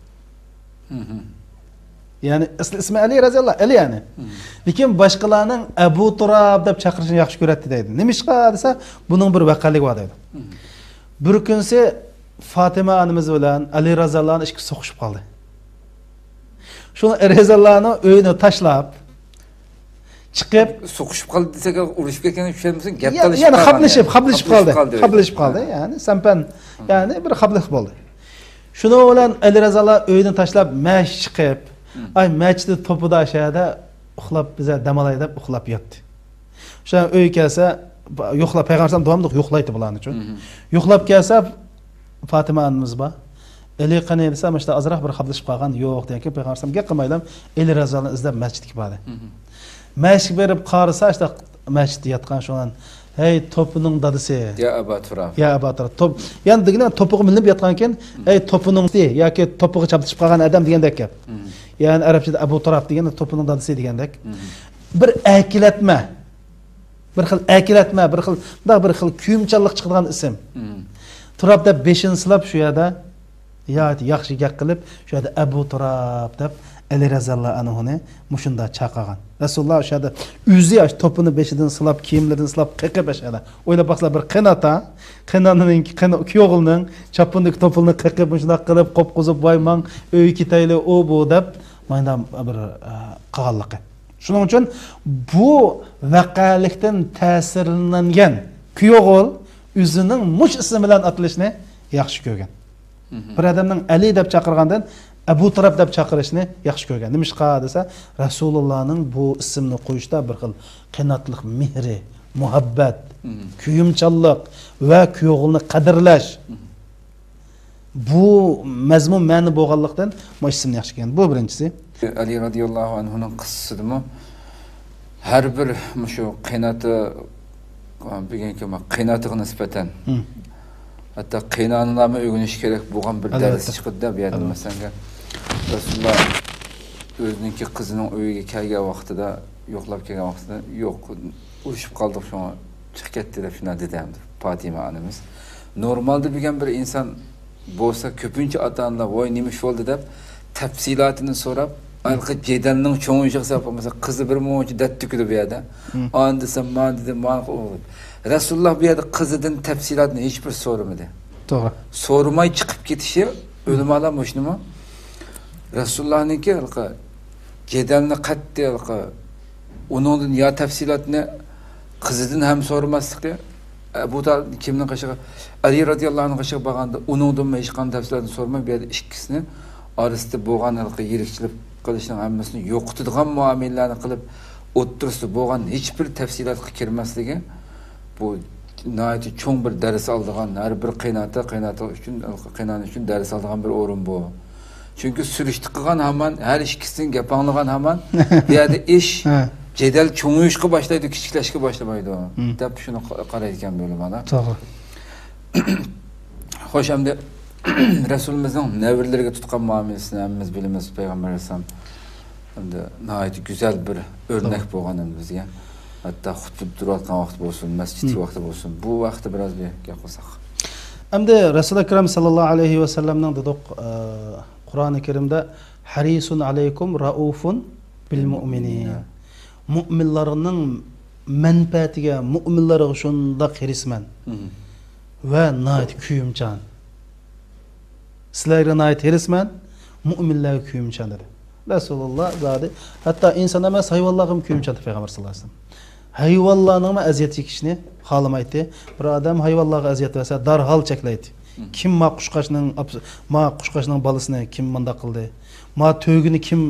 يەنى ئەسلى ئىسمى ئەلى رەزىياللاھۇ، ئەلى يەنى. لېكىن باشقىلارنىڭ ئەبۇ تۇراب دەپ چاقىرىشىنى ياخشى كۆرەتتى دەيدۇ. نېمىشقا دېسە، بۇنىڭ بىر ۋەقەلىكى بار دەيدۇ. بىر كۈنسى فاتىمە ئانىمىز بىلەن ئەلى رەزىياللاھۇ ئىككىسى سوقۇشۇپ قالدى. شۇڭا ئەلى رەزىياللاھۇ ئۆيىنى تاشلاپ، چىقىپ، سوقۇشۇپ قالدى دېسەك، ئۇرۇشۇپ كەتكەنگە چۈشەنمىسۇن، گەپ يا-، تالىشىپ يەنە قالغان خاپلىشىپ، يەنى. خاپلىشىپ خاپلىشىپ قالدى. قالدى. خاپلىشىپ قالدى. ھە. يەنى سەنپەن، ھە. يەنى بىر خاپلىق بولدى. شۇنىڭ بىلەن ئەلى رەزىياللاھۇ ئۆيىدىن تاشلاپ، مەشىق چىقىپ، ھە. ئاي، مەسچىتتە توپىدا شەھەردە ئۇخلاپ، بىزە دەم ئالاي دەپ ئۇخلاپ ياتتى. شۇ ئۆيگە كەلسە، يوقلاپ، پەيغەمبەر ئەلەيھىسسالام داۋاملىق يوقلايتتى بۇلارنى. يوقلاپ كەلسە، فاتىمە ئانىمىز بار. ئەلى قېنى دېسە، مۇشۇنداق ئازراق بىر خاپلىشىپ قالغان، يوق دېگەن كېيىن پەيغەمبەر ئەلەيھىسسالام گەپ قىلمايلا، ئەلى رەزىياللاھۇ ئىزدەپ مەسچىتكە باردى. مەسچىتكە بېرىپ قارىسا، ئاشۇنداق مەسچىتتە ياتقان شۇڭا، ھەي، توپىنىڭ دادىسى. يا ئەبا تۇراب. يا ئەبا تۇراب. توپ، يەنى دېگىنى توپىغا مىلىنىپ ياتقانكەن، ھەي، توپىنىڭ دادىسى ياكى توپىغا چاپلىشىپ قالغان ئادەم دېگەندەك گەپ. يەنى ئەرەبچىدە ئەبۇ تۇراب دېگەندە توپىنىڭ دادىسى دېگەندەك. بىر ئەركىلەتمە. بىر خىل ئەركىلەتمە، بىر خىل، مۇنداق بىر خىل كۆيۈمچانلىق چىقىدىغان ئىسىم. تۇراب دەپ بېشىنى سىلاپ شۇ يەردە، يا-، ياخشى گەپ قىلىپ، شۇ يەردە ئەبۇ تۇراب دەپ ئەلى رەزىياللاھۇ ئەنھۇنى مۇشۇنداق چاقىرغان. رەسۇلۇللا شۇ يەردە ئۆزى ئاشۇ توپىنى بېشىدىن سىلاپ، كىيىملىرىدىن سىلاپ، قېقىپ ئاشۇ يەردە. ئويلاپ باقسىلا، بىر قېنى ئاتا، قېنى ئانىنىڭ، قېنى كۈيئوغلىنىڭ چاپىنىدىكى توپىنى قېقىپ، مۇشۇنداق قىلىپ، قوپقۇزۇپ، ۋاي ماڭ، ئۆيگە كېتەيلى، ئۇ بۇ دەپ، مانداق بىر، ئە، قىلغانلىقى. شۇنىڭ ئۈچۈن بۇ ۋەقەلىكتىن تەسىرلەنگەن كۈيئوغۇل ئۆزىنىڭ مۇشۇ ئىسمى بىلەن ئاتىلىشنى ياخشى كۆرگەن. بىر ئادەمنىڭ ئەلى دەپ چاقىرغاندىن ئەبۇ تۇراب دەپ چاقىرىشنى ياخشى كۆرگەن. نېمىشقا دېسە، رەسۇلۇللانىڭ بۇ ئىسىمنى قويۇشتا بىر خىل قېنىقلىق، مېھرى، مۇھەببەت، مم، كۆيۈمچانلىق ۋە كۈيئوغۇلنى قەدىرلەش. مم. بۇ مەزمۇن مەنە بولغانلىقتىن، مۇشۇ ئىسىمنى ياخشى كىيگەن. بۇ بىرىنچىسى. ئەلى رەزىياللاھۇ ئەنھۇنىڭ قىسسىسىدىمۇ ھەر بىر مۇشۇ قېيىنئاتا، بۈگۈنكى قېيىنئاتىغا نىسبەتەن، مم، ھەتتا قېيىنئانىلارمۇ ئۆگىنىشى كېرەك بولغان بىر، ئەلۋەتتە، دەرس چىقىدۇ-دە بۇ يەردىن. ئەلۋەتتە. مەسىلەن، رەسۇلۇللا ئۆزىنىڭكى قىزىنىڭ ئۆيىگە كەلگەن ۋاقتىدا، يوقلاپ كەلگەن ۋاقتىدا، يوق، ئۇرۇشۇپ قالدۇق، شۇڭا چىقىپ كەتتى دەپ شۇنداق دېدى ئەمدى پاتىمە ئانىمىز. نورمالدا بۈگۈن بىر ئىنسان بولسا، كۆپىنچە ئاتا-ئانىلار، ۋاي، نېمە ئىش بولدى دەپ تەپسىلاتىنى سوراپ، ھېلىقى جېدەلنىڭ چوڭىيىشىغا سەۋەب بولمىسا، قىزى بىر مۇنچە دەرد تۆكىدۇ بۇ يەردە. مم. ئانى دېسەم، مانى دېدى، مانى قىلدى. رەسۇلۇللا بۇ يەردە قىزىدىن تەپسىلاتنى ھېچ بىر سورىمىدى. توغرا. سورىماي چىقىپ كېتىشى، ئۆلىمالار مۇشۇنىمۇ، رەسۇلۇللانىڭكى ھېلىقى جېدەلنى قەتئىي ھېلىقى ئۇنىڭدىن يا تەپسىلاتنى قىزىدىن ھەم سورىماسلىقى، ئەبۇ تالىپ كىمنىڭ قېشىغا، ئەلى رەزىياللاھۇنىڭ قېشىغا بارغاندا، ئۇنىڭدىنمۇ ھېچقانداق تەپسىلاتنى سورىماي، بۇ يەردە ئىككىسىنى ئارىسىدا بولغان ھېلىقى يىرىكچىلىك قىلىشنىڭ ھەممىسىنى يوقىتىدىغان مۇئامىلىلەرنى قىلىپ، ئوتتۇرىسىدا بولغان ھېچ بىر تەپسىلاتقا كىرمەسلىكى، بۇ ناھايىتى چوڭ بىر دەرس ئالىدىغان، ھەر بىر قېيىنئاتا، قېيىنئاتا ئۈچۈن، قېيىنئانا ئۈچۈن دەرس ئالىدىغان بىر ئورۇن بۇ. چۈنكى سۈرۈشتە قىلغان ھامان، ھەر ئىككىسىدىن گەپ ئاڭلىغان ھامان، بۇ يەردە ئىش، ھە، جېدەل چوڭىيىشقا باشلايدۇ، كىچىكلەشكە باشلىمايدۇ، مم، دەپ شۇنى قا-، قارايدىكەن بۇ ئۆلىمالار. توغرا. خوش، ئەمدى رەسۇلىمىزنىڭ نەۋرىلىرىگە تۇتقان مۇئامىلىسىنى ھەممىمىز بىلىمىز. پەيغەمبەر ئەلەيھىسسالام ئەمدى ناھايىتى گۈزەل بىر ئۆرنەك، توغرا، بولغان ئەمدى بىزگە. ھەتتا خۇتبە تۇرۇۋاتقان ۋاقتى بولسۇن، مەسچىتتىكى، مم، ۋاقتى بولسۇن، بۇ ھەقتە بىراز بىر گەپ قىلساق. ئەمدى رەسۇل ئەكرەم ساللاللاھۇ ئەلەيھى ۋەسەللەمنىڭ دېدۇق، ئە، قۇرئانى كەرىمدە، ھەرىسۇن ئەلەيكۇم رەئۇفۇن بىل مۇئمىنىن. مۇئمىنلارنىڭ مەنپەئەتىگە، مۇئمىنلارغا شۇنداق ھېرىسمەن، مم، ۋە ناھايىتى كۆيۈمچان. سىلەرگە ناھايىتى ھېرىسمەن، مۇئمىنلەرگە كۆيۈمچان، دېدى. رەسۇلۇللا زادى ھەتتا ئىنسان ئەمەس، ھايۋانلارغىمۇ كۆيۈمچان، پەيغەمبەر ساللاللاھۇ ئەلەيھى ۋەسەللەم. ھايۋانلارنىڭمۇ ئەزىيەت چېكىشىنى خالىمايتتى. بىر ئادەم ھايۋانلارغا ئەزىيەت بەرسە، دەرھال چەكلەيتتى. مم. كىم ما قۇشقاچنىڭ ئاپ-، ما قۇشقاچنىڭ بالىسىنى كىم مۇنداق قىلدى؟ ما تۆگىنى كىم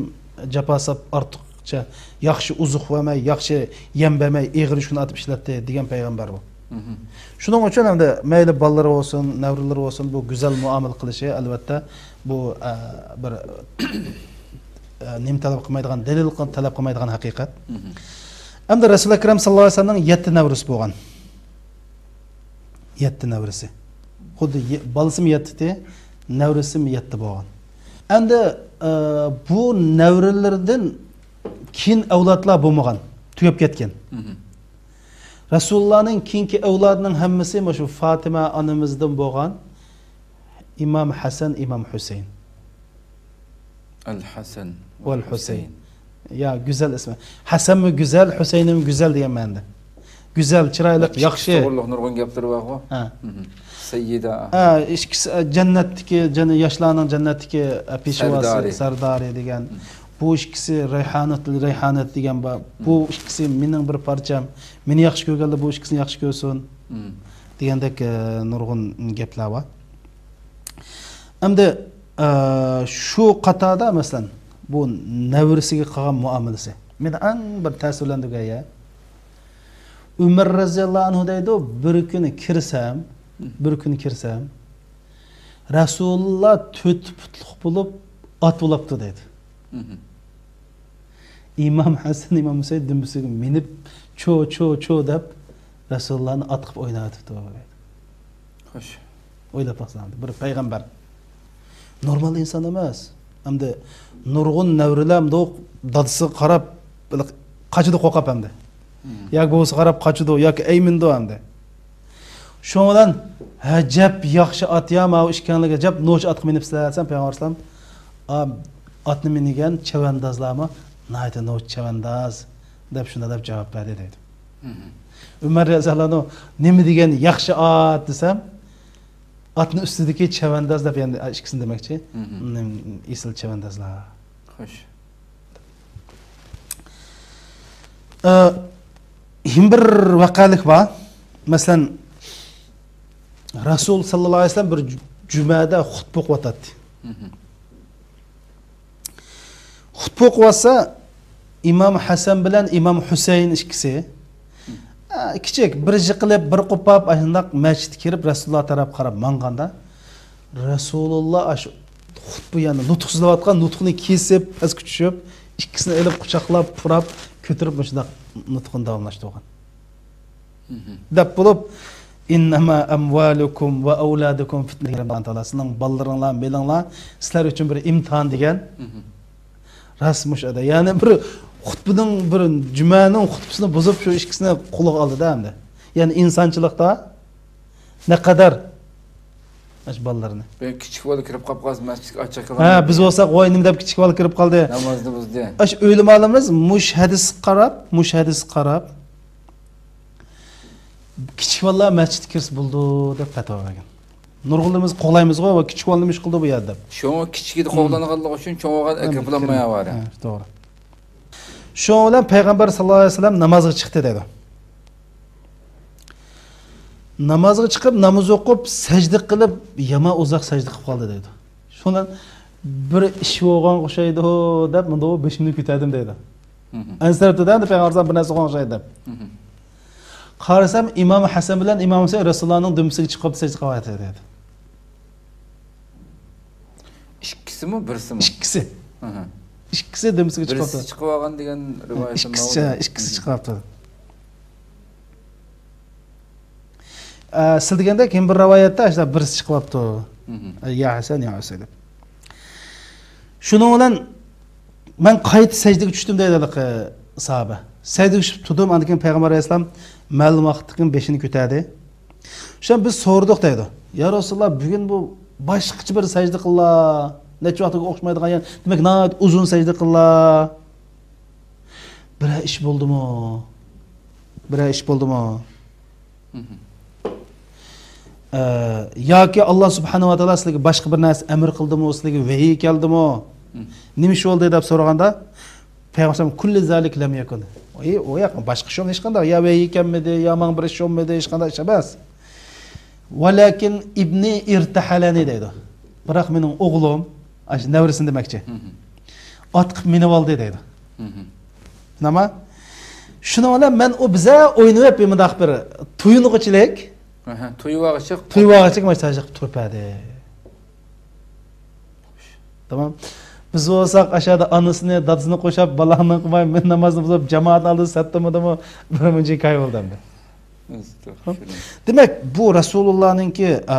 جاپا ساپ ئارتۇقچە ياخشى ئوزۇق بەرمەي، ياخشى يەم بەرمەي، ئېغىر يۈكنى ئارتىپ ئىشلەتتى دېگەن پەيغەمبەر بۇ. مم. شۇنىڭ ئۈچۈن ئەمدى مەيلى بالىلىرى بولسۇن، نەۋرىلىرى بولسۇن، بۇ گۈزەل مۇئامىلە قىلىشى، ئەلۋەتتە، بۇ، ئە، بىر، ئە، نېمە تەلەپ قىلمايدىغان، دەلىل قىل-، تەلەپ قىلمايدىغان ھەقىقەت. مم. ئەمدى رەسۇل ئەكرەم ساللاللاھۇ ئەلەيھى ۋەسەللەمنىڭ يەتتە نەۋرىسى بولغان. يەتتە نەۋرىسى. خۇددى يە-، بالىسىمۇ يەتتە، نەۋرىسىمۇ يەتتە بولغان. ئەمدى، ئە، بۇ نەۋرىلىرىدىن كېيىن ئەۋلادلار بولمىغان، تۈگەپ كەتكەن. مم. رەسۇلۇللانىڭ كېيىنكى ئەۋلادىنىڭ ھەممىسى مۇشۇ فاتىمە ئانىمىزدىن بولغان ئىمام ھەسەن، ئىمام ھۈسەيىن. ئەل ھەسەن ۋەل ھۈسەيىن. يا، گۈزەل ئىسمى. ھەسەنمۇ گۈزەل، ھۈسەيىنمۇ گۈزەل دېگەن مەنىدە. گۈزەل، چىرايلىق، ياخشى. توغرىلىق نۇرغۇن گەپلىرى بارغۇ. ھە. مم. سەييىدە. ھە، ئىككىسى، ئە، جەننەتتىكى، جەنن-، ياشلارنىڭ جەننەتتىكى، ئە، پېشۋاسى، سەردارى. سەردارى دېگەن. مم. بۇ ئىككىسى رەيھانەت، رەيھانەت دېگەن بار. بۇ، مم، ئىككىسى مېنىڭ بىر پارچام. مېنى ياخشى كۆرگەنلەر بۇ ئىككىسىنى ياخشى كۆرسۇن. مم. دېگەندەك، ئە، نۇرغۇن گەپلەر بار. ئەمدى، ئە، شۇ قاتاردا، مەسىلەن، بۇ نەۋرىسىگە قىلغان مۇئامىلىسى مېنى ئەڭ بىر تەسىرلەندۈرگەن يەر. ئۆمەر رەزىياللاھۇ ئەنھۇ دەيدۇ، بىر كۈنى كىرسەم، بىر كۈنى كىرسەم، رەسۇلۇللا تۆت پۇتلۇق بولۇپ، ئات بولاپتۇ دەيدۇ. مم. ئىمام ھەسەن، ئىمام ھۈسەيىن دۈمبىسىگە مىنىپ، چو، چو، چو دەپ، رەسۇلۇللانى ئات قىلىپ ئويناۋېتىپتۇ. خوش. ئويلاپ باقساڭ، بىر پەيغەمبەر. نورمال ئىنسان ئەمەس. ئەمدى نۇرغۇن نەۋرىلەر مۇنداق دادىسىغا قاراپ، بىر قاچىدۇ قورقۇپ ئەمدى. مم. ياكى بوۋىسىغا قاراپ قاچىدۇ، ياكى ئەيمىنىدۇ ئەمدى. شۇنىڭ بىلەن، ئەجەب ياخشى ئات يا، ماۋۇ ئىككىڭلار ئەجەب نوچى ئاتقا مىنىپسىلەر دېسەم، پەيغەمبەر ئەلەيھىسسالام، ئا، ئاتنى مىنگەن چەۋەندازلارمۇ ناھايىتى نوچى چەۋەنداز، دەپ شۇنداق دەپ جاۋاب بەردى دەيدۇ. مم. ئۆمەر رەزىياللاھۇ ئەنھۇ نېمە دېگەن ياخشى ئات دېسەم، ئاتنىڭ ئۈستىدىكى چەۋەنداز دەپ، يەنى ئىككىسىنى دېمەكچى. مم. نېم-، ئېسىل چەۋەندازلار. خوش. ئە، يەنە بىر ۋەقەلىك بار. مەسىلەن، رەسۇل ساللاللاھۇ ئەلەيھى ۋەسەللەم بىر جۈ-، جۈمەدە خۇتبە ئوقۇۋاتاتتى. مم. خۇتبە ئوقۇۋاتسا، ئىمام ھەسەن بىلەن ئىمام ھۈسەيىن ئىككىسى، مم، كىچىك، بىر يىقىلىپ، بىر قوپاپ، ئاشۇنداق مەسچىتكە كىرىپ، رەسۇلۇللا تەرەپ قاراپ ماڭغاندا، رەسۇلۇللا ئاشۇ خۇتبە، يەنى نۇتۇق سۆزلەۋاتقان، نۇتۇقنى كېسىپ، پەسكە چۈشۈپ، ئىككىسىنى ئېلىپ، قۇچاقلاپ، پۇراپ، كۆتۈرۈپ، مۇشۇنداق نۇتقىنى داۋاملاشتۇرغان. دەپ بولۇپ، «ئىننەما ئەمۋالۇكۇم ۋە ئەۋلادۇكۇم فىتنە» دېگەن، ئاللا تائالا، «سىلەرنىڭ بالىلىرىڭلار، مېلىڭلار سىلەر ئۈچۈن بىر ئىمتىھان» دېگەن. راست مۇشۇ ئەدە. يەنى بىر خۇتبىنىڭ، بىر جۈمەنىڭ خۇتبىسىنى بۇزۇپ، شۇ ئىككىسىنى قولىغا ئالدى-دە ئەمدى. يەنى ئىنسانچىلىقتا نەقەدەر ئاشۇ بالىلارنى. بىر كىچىك بالا كىرىپ قاپ قالسا، مەسچىتكە ئاچاق ھە، بىز بولساق، «ۋاي، نېمە دەپ كىچىك بالا كىرىپ قالدى؟» نامازنى بۇزدى. ئاشۇ ئۆلىمالىرىمىز مۇش ھەدىسكە قاراپ، مۇش ھەدىسكە قاراپ، «كىچىك بالىلار مەسچىتكە كىرسە بولىدۇ» دەپ پەتىۋا بەرگەن. نۇرغۇنلىرىمىز قوغلايمىزغۇ، «ۋە كىچىك بالىنى نېمە ئىش قىلىدۇ بۇ يەردە» دەپ. شۇڭا كىچىكىدە قوغلانغانلىقى ئۈچۈن چوڭ بولغان ئەكىرىپ بولمايۋاتىدۇ. ھە، توغرا. شۇنىڭ بىلەن پەيغەمبەر ساللاللاھۇ ئەلەيھى ۋەسەللەم نامازغا چىقتى دەيدۇ. نامازغا چىقىپ، ناماز ئوقۇپ، سەجدە قىلىپ، يامان ئۇزاق سەجدە قىلىپ قالدى دەيدۇ. شۇنىڭ بىلەن بىر ئىش بولغانغا ئوخشايدۇ دەپ، مۇنداق بېشىمنى كۆتەردىم دەيدۇ. ئەنسىرەپتۇ-دە، ئەمدى پەيغەمبەر بىر نەرسە بولغانغا ئوخشايدۇ دەپ. قارىسام، ئىمام ھەسەن بىلەن ئىمام ھۈسەيىن رەسۇلۇللانىڭ دۈمبىسىگە چىقىپ سەجدە قىلىۋاتىدۇ دەيدۇ. ئىككىسىمۇ، بىرسىمۇ؟ ئىككىسى. ئىككىسى دۈمبىسىگە چىقىپ. بىرسى چىقىۋالغان دېگەن رىۋايەت. ئىككىسى، ئىككىسى چىقىۋاپتۇ. ئە، سىز دېگەندەك، يەنە بىر رىۋايەتتە ئاشۇنداق بىرسى چىقىۋاپتۇ. يا ھەسەن، يا ھۈسەيىن دەپ. شۇنىڭ بىلەن مەن قايتا سەجدىگە چۈشتۈم دەيدۇ ھېلىقى ساھابە. سەجدىگە چۈشۈپ تۇردۇم، ئاندىن كېيىن پەيغەمبەر ئەلەيھىسسالام مەلۇم ۋاقىتتىن كېيىن بېشىنى كۆتەردى. شۇڭا بىز سورىدۇق دەيدۇ. يا رەسۇلاللا، بۈگۈن بۇ باشقىچە بىر سەجدە قىللا. نەچچە ۋاقىتقا ئوخشىمايدىغان، يەنى، دېمەك، ناھايىتى ئۇزۇن سەجدە قىللا. بىرەر ئىش بولدىمۇ؟ بىرەر ئىش بولدىمۇ؟ ئە، ياكى ئاللا سۇبھانەھۇ ۋە تائالا سىلەرگە باشقا بىر نەرسە ئەمر قىلدىمۇ، سىلەرگە ۋەھىي كەلدىمۇ؟ نېمە ئىش بولدى دەپ سورىغاندا، پەيغەمبەر «كۇللۇ زالىكە لەم يەكۇن». ئى، ئۇ ياق، باشقا ئىش بولمىدى ھېچقانداق. يا ۋەھىي كەلمىدى، يا ماڭا بىر ئىش بولمىدى، ھېچقانداق ئىش ئەمەس. «ۋەلەكىن ئىبنى ئىرتەھەلەنى» دەيدۇ. بىراق مېنىڭ ئوغلۇم، ئاشۇ نەۋرىسىنى دېمەكچى. ئاتقا مىنىۋالدى دەيدۇ. نېمە؟ شۇنىڭ بىلەن مەن ئۇ بىزە ئوينىۋېپ مۇنداق بىر تويۇنغۇچىلىك. تويۇۋالغۇچىلىك. تويۇۋالغۇچىلىك مانا شۇ تۇرۇپ بەردى. تامام. بىز بولساق ئاشۇ يەردە ئانىسىنى، دادىسىنى قوشاپ، بالاڭنى قىلماي، مەن نامازنى بۇزۇپ، جامائەتنى ئالدىدا سەتتىمۇ دېمۇ، بىر مۇنچە ھېكايە بولدى ئەمدى. دېمەك، بۇ رەسۇلۇللانىڭكى، ئا،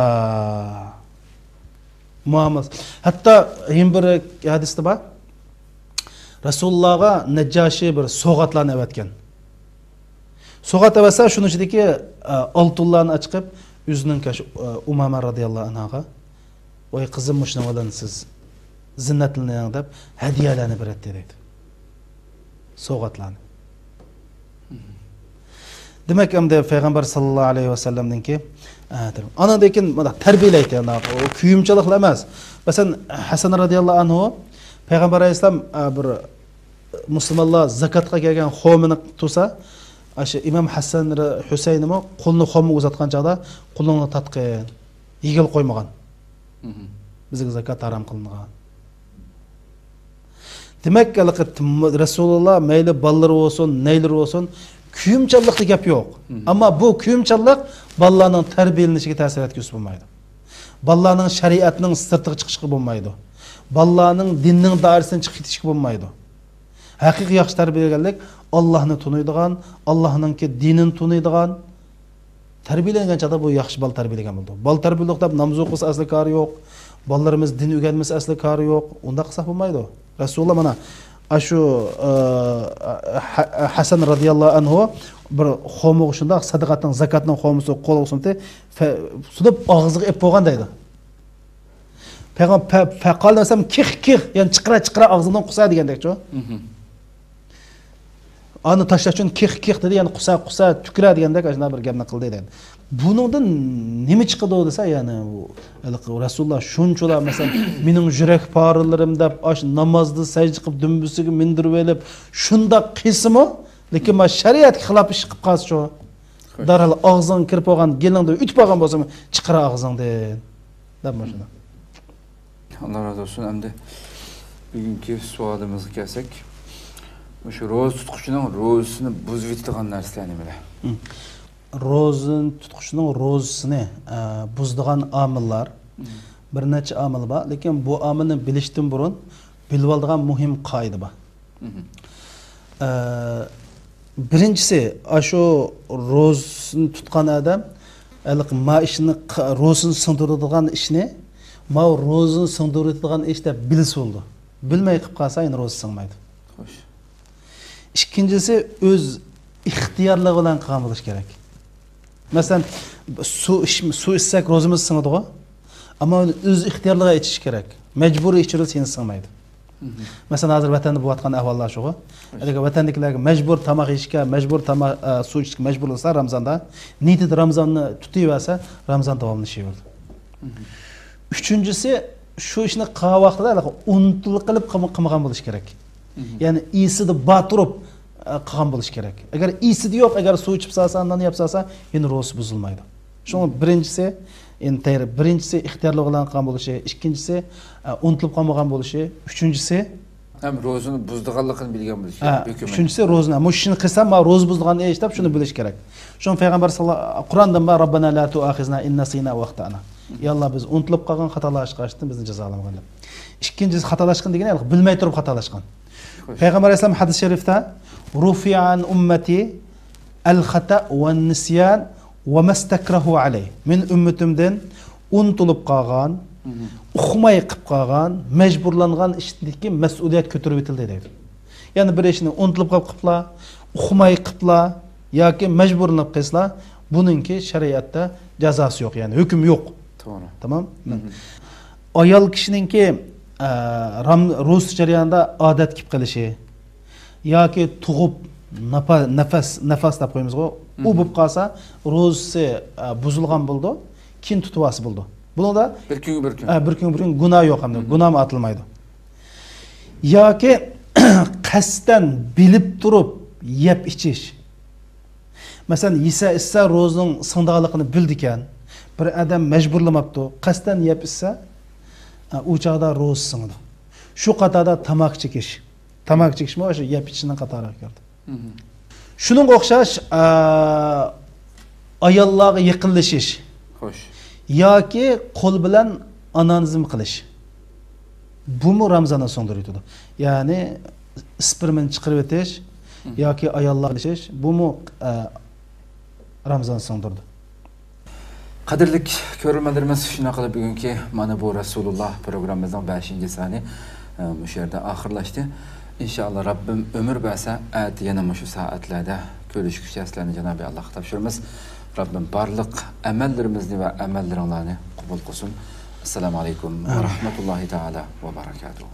مۇئامىلىسى. ھەتتا يەنە بىر ھەدىستە بار. رەسۇلۇللاغا نەججاشى بىر سوۋغاتلارنى ئەۋەتكەن. سوۋغات ئەۋەتسە، شۇنىڭ ئىچىدىكى، ئە، ئالتۇنلارنى ئەچىقىپ، ئۆزىنىڭ كاش-، ئە، ئۇمامە رازىياللاھۇ ئەنھاغا، «ۋاي قىزىم، مۇشۇنىڭ بىلەن سىز زىننەتلىنىڭ» دەپ ھەدىيەلەرنى بېرەتتى دەيدۇ. سوۋغاتلارنى. دېمەك، ئەمدى پەيغەمبەر ساللاللاھۇ ئەلەيھى ۋەسەللەمنىڭكى، ئە، ئانىڭدىن كېيىن مانا تەربىيەلەيتتى، ئانا، ئۇ كۆيۈمچانلىقلا ئەمەس. مەسىلەن، ھەسەن رازىياللاھۇ ئەنھۇ پەيغەمبەر ئەلەيھىسسالام، ئە، بىر مۇسۇلمانلار زاكاتقا كەلگەن خورمىنى تۇرسا، ئاشۇ ئىمام ھەسەن ھۈسەينمۇ قولىنى خورمىغا ئۇزاتقان چاغدا، «قولۇڭنى تارتقىن، يېگىلى قويمىغىن. بىزگە زاكات ھارام قىلىنغان.» دېمەك، ھېلىقى رەسۇلۇللا مەيلى بالىلىرى بولسۇن، نەيلىرى بولسۇن، كۆيۈمچانلىقتا گەپ يوق. ئەمما بۇ كۆيۈمچانلىق بالىلارنىڭ تەربىيەلىنىشىگە تەسىر يەتكۈزسە بولمايدۇ. بالىلارنىڭ شەرىئەتنىڭ سىرتىغا چىقىشىغا بولمايدۇ. بالىلارنىڭ دىننىڭ دائىرىسىدىن چىقىپ كېتىشىگە بولمايدۇ. ھەقىقىي ياخشى تەربىيەلىگەنلىك ئاللاھنى تونۇيدىغان، ئاللاھنىڭكى دىنىنى تونۇيدىغان، تەربىيەلەنگەن چاغدا بۇ ياخشى بالا تەربىيەلىگەن بولىدۇ. بالا تەربىيەلىدۇق دەپ ناماز ئوقۇسا ئەسلى كارى يوق. بالىلىرىمىز دىن ئۆگەنمىسە ئەسلى كارى يوق. ئۇنداق قىلساق بولمايدۇ. رەسۇلۇللا مانا ئاشۇ، ئە، ھە-، ھەسەن رازىياللاھۇ ئەنھۇ بىر خورمىغا شۇنداق سەدىقەتنىڭ، زاكاتنىڭ خورمىسى قولىغا سۇنۇپتى، سۇنۇپ ئاغزىغا ئېلىپ قويغان دەيدۇ. پەيغەم-، پە-، پەقال دېسەم، كىخ، كىخ، يەنى چىقىرە، چىقىرە ئاغزىڭدىن قۇسا دېگەندەكچۇ. ئانى تاشلاش ئۈچۈن كىخ، كىخ دېدى، يەنى قۇسا، قۇسا، تۈكۈرە دېگەندەك ئاشۇنداق بىر گەپنى قىلدى دەيدۇ. بۇنىڭدىن نېمە چىقىدۇ دېسە، يەنى ئۇ ھېلىقى رەسۇلۇللا شۇنچىلا، مەسىلەن، مېنىڭ يۈرەك پارىلىرىم دەپ ئاشۇ نامازدا سەجدە قىلىپ دۈمبىسىگە مىندۈرۈۋېلىپ شۇنداق قىلسىمۇ، لېكىن مانا شەرىئەتكە خىلاپ ئىش قىلىپ قالسىچۇ، دەرھال ئاغزىڭغا كىرىپ بولغان، گېلىڭدىن ئۆتۈپ بولغان بولسىمۇ، چىقىرە ئاغزىڭدىن دەپ مۇشۇنداق. ئاللا رازى بولسۇن. ئەمدى بۈگۈنكى سوئالىمىزغا كەلسەك، مۇشۇ روزا تۇتقۇچىنىڭ روزىسىنى بۇزۇۋېتىدىغان نەرسىلەر نېمىلەر؟ روزىنى تۇتقۇچىنىڭ روزىسىنى، ئە، بۇزىدىغان ئامىللار، بىر نەچچە ئامىل بار، لېكىن بۇ ئامىلنى بىلىشتىن بۇرۇن بىلىۋالىدىغان مۇھىم قائىدە بار. ئە، بىرىنچىسى، ئاشۇ روزىسىنى تۇتقان ئادەم ھېلىقى ما ئىشنى ق-، روزىسىنى سىڭدۈرىدىغان ئىشنى، ماۋۇ روزىنى سىڭدۈرىدىغان ئىش دەپ بىلسە بولىدۇ. بىلمەي قىلىپ قالسا، يەنە روزىسى سىڭمايدۇ. خوش. ئىككىنچىسى، ئۆز ئىختىيارلىقى بىلەن قىلغان بولۇش كېرەك. مەسىلەن، سۇ ئىچ-، سۇ ئىچسەك روزىمىز سىڭىدىغۇ؟ ئەمما ئۇنى ئۆز ئىختىيارلىقىغا ئىچىش كېرەك. مەجبۇرىي ئىچۈرۈلسە يەنە سىڭمايدۇ. مەسىلەن، ھازىر ۋەتەندە بولۇۋاتقان ئەھۋاللار شۇغۇ. ئەگەر ۋەتەندىكىلەرگە مەجبۇر تاماق يېيىشكە، مەجبۇر تاما-، ئە، سۇ ئىچىشكە مەجبۇر بولسا رامزاندا، نىيىتىدە رامزاننى تۇتۇۋەرسە، رامزان داۋاملىشىۋېرىدۇ. ئۈچىنچىسى، شۇ ئىشنى قىلغان ۋاقتىدا ئۇنتۇلۇپ قېلىپ قىلما-، قىلمىغان بولۇش كېرەك. يەنى ئېسىدە بار تۇرۇپ، ئە، قىلغان بولۇش كېرەك. ئەگەر ئېسىدە يوق، ئەگەر سۇ ئىچىپ سالسا، نان يەپ سالسا، يەنە روزىسى بۇزۇلمايدۇ. شۇڭا بىرىنچىسى، يەنى تەييار-، بىرىنچىسى ئىختىيارلىق بىلەن قىلغان بولۇشى، ئىككىنچىسى، ئە، ئۇنتۇلۇپ قالمىغان بولۇشى، ئۈچىنچىسى، ھەم روزىنى بۇزىدىغانلىقىنى بىلگەن بولۇش ھە، كېرەك، ھۆكۈمەت. ئۈچىنچىسى روزىنى، مۇشۇ ئىشنى قىلسام، مانا روزا بۇزىدىغان ئىش دەپ شۇنى بىلىش كېرەك. شۇڭا پەيغەمبەر ساللا-، قۇرئاندىن بار، رەببەنا لا تۇئاخىزنا ئىن نەسىنا ۋە ئەختەنا. يا ئاللا، بىز ئۇنتۇلۇپ قالغان، خاتالاشقان بىزنى جازالىمىغىن دەپ. ئىككىنچىسى خاتالاشقان دېگىنى، بىلمەي تۇرۇپ خاتالاشقان. خوش. پەيغەمبەر ئەلەيھىسسالام ھەدىس شەرىفتە، رۇفىئە ئەن ئۈممەتى ئەل خاتا ۋە نىسيان ۋە مەستەكرەھۇ ئەلەيھ. مېنىڭ ئۈممىتىمدىن ئۇنتۇلۇپ قالغان، ئۇقماي قىپ قالغان، مەجبۇرلانغان ئىشتىكى مەسئۇلىيەت كۆتۈرۈۋېتىلدى دەيدۇ. يەنى بىر ئىشنى ئۇنتۇلۇپ قاپ قىپلا، ئۇقماي قىپلا ياكى مەجبۇرلىنىپ قىلسىلا، بۇنىڭكى شەرىئەتتە جازاسى يوق، يەنى ھۆكۈم يوق. توغرا. تامام؟ ئايال كىشىنىڭكى، ئە، رام-، روزا جەريانىدا ئادەت كېلىپ قېلىشى، ياكى تۇغۇپ ناپا-، نەپەس، نەپەس دەپ قويىمىزغۇ، ئۇ بولۇپ قالسا، روزىسى، ئە، بۇزۇلغان بولىدۇ، كېيىن تۇتۇۋالسا بولىدۇ. بۇنىڭدا بىر كۈنگە بىر كۈن. ئە، بىر كۈنگە بىر كۈن گۇناھ يوق ھەمدە، گۇناھمۇ ئاتىلمايدۇ. ياكى قەستەن بىلىپ تۇرۇپ يەپ ئىچىش. مەسىلەن، يېسە ئىچسە روزىنىڭ سىڭىدىغانلىقىنى بىلىدىكەن، بىر ئادەم مەجبۇرلىماپتۇ، قەستەن يەپ ئىچسە، ئە، ئۇ چاغدا روزا سىڭىدۇ. شۇ قاتاردا تاماكا چېكىش. تاماكا چېكىشمۇ شۇ يەپ ئىچىشنىڭ قاتارىغا كىرىدۇ. شۇنىڭغا ئوخشاش، ئە، ئاياللارغا يېقىنلىشىش. خوش. ياكى قول بىلەن ئانانىزم قىلىش. بۇمۇ رامزاننى سىڭدۈرۈۋېتىدۇ. يەنى ئىسپېرمىنى چىقىرىۋېتىش ياكى ئاياللارغا ئېلىشىش، بۇمۇ، ئە، رامزاننى سىڭدۈرىدۇ. قەدىرلىك كۆرۈرمەنلىرىمىز، شۇنداق قىلىپ بۈگۈنكى مانا بۇ رەسۇلۇللا پروگراممىمىزنىڭ بەشىنچى سانى، ئە، مۇشۇ يەردە ئاخىرلاشتى. ئىنشائاللا، رەببىم ئۆمۈر بەرسە، ئەتە يەنە مۇشۇ سائەتلەردە كۆرۈشكۈچە سىلەرنى جانابى ئاللاغا تاپشۇرىمىز. رەببىم بارلىق ئەمەللىرىمىزنى ۋە ئەمەللىرىڭلارنى قوبۇل قىلسۇن. ئەسسالامۇ ئەلەيكۇم ۋە رەھمەتۇللاھى تائالا ۋە بەرەكاتۇھۇ.